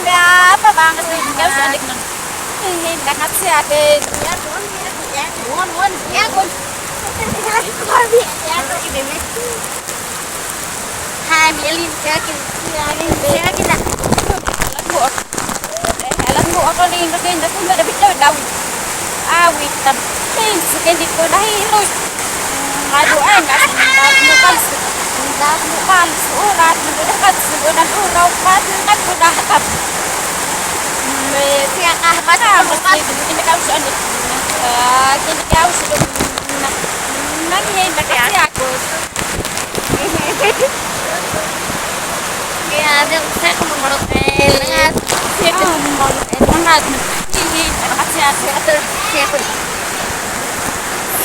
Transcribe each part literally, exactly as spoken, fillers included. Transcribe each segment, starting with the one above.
Ya, apa banget sih? Jauh sedikit. Ini dekat sih ada. Ya, kun, ya, kun, ya, kun. Ya, kun. Ya, kun. Hai, Melin, check in. Ya, ini check in. Lagu, eh, lagu aku nih, ini, ini, ini, ini, ini, ini. Ah, wait, tam. Hey, second dito na, hey, Lord. Aduh, ay, nggak, nggak, nggak, nggak, nggak, nggak, nggak, nggak, nggak, nggak, nggak, nggak. Eh, siya ka, mata, mata, hindi ka uso, ano, eh, hindi ka uso, na, na, hindi ka siya, ako. Kaya, ada, saya ko mong marot, eh, lahat. Siya ko mong marot, eh, lahat. Hindi, ano, kasi, ah, siya, siya ko.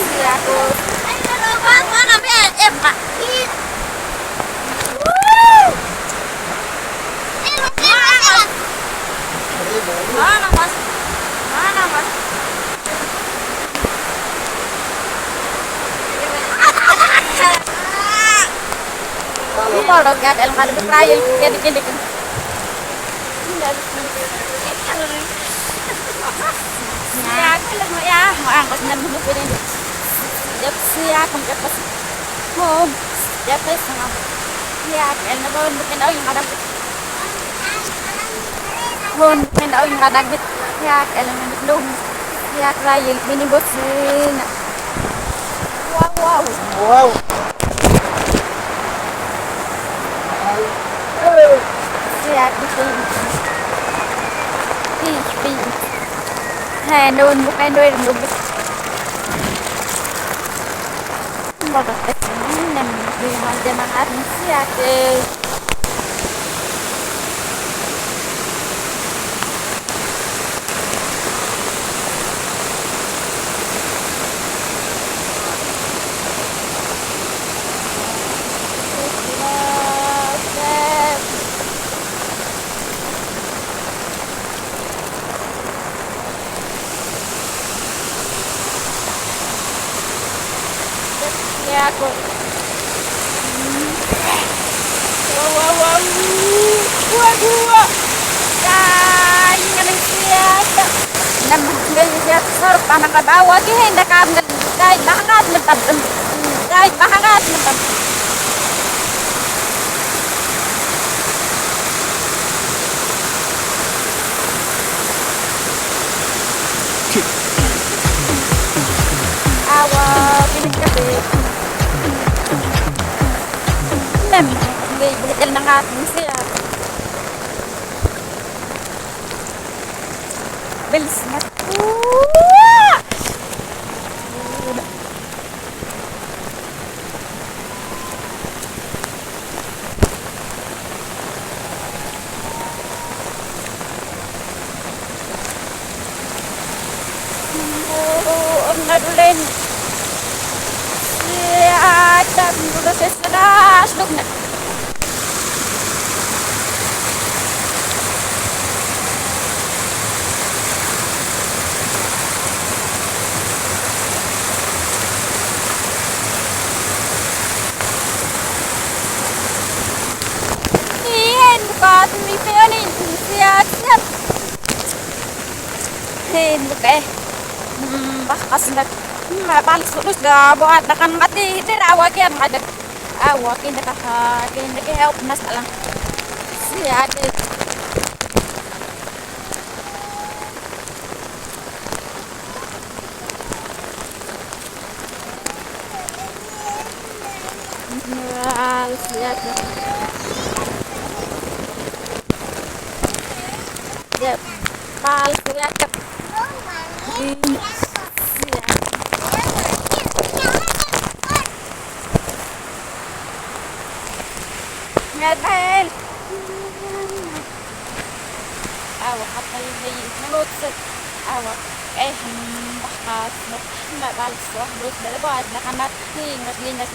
Siya ko. Ay, ano, ba, ba, na, ba, eh, ba. Woo! Hon, men au ing adag bit. Yak, ele men dum. Yak, rayil, mini bus, na. Wow, wow. Wow. Yak, bit. Pi, pi. Hai, nun, bukan doi, nun. Wow, wow, wow. Gua, gua. Dai, ngan siap. Nam ngan siap sor panang ka bawa ki henda kam ngan dai bangat mentam. Dai bangat mentam. Awa, bilik ka bit. Mem, ngi bilik el nangat ngi sia. Bilis ngat. Om na dulen. Siya, tam, dulo, sesada, sluk na. Ien, buka tumi peoni, siap, siap. Hin, buka, eh. Hmm, bah, kasmet. Hmm, bal sulus da buat da kan mati, di rawa kian madet. Awa kin da ka, kin da ke help mas alang. Siap, eh. Awa, hap na yin na yin na lot se. Awa, eh, hmm, bah, ah, smoke, ma bal, so, bro, bal, bal, na kanat, hi, ngat, hi, ngat,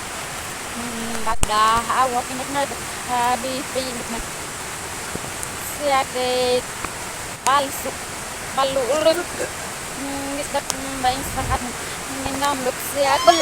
hmm, bak da, awa, pinit na, ah, bi, bi, na. Siya ke, bal, so, bal, lu, lu, hmm, ngis, dak, hmm, ba, ins, bakat, hmm, ngam, lu, siya, bal.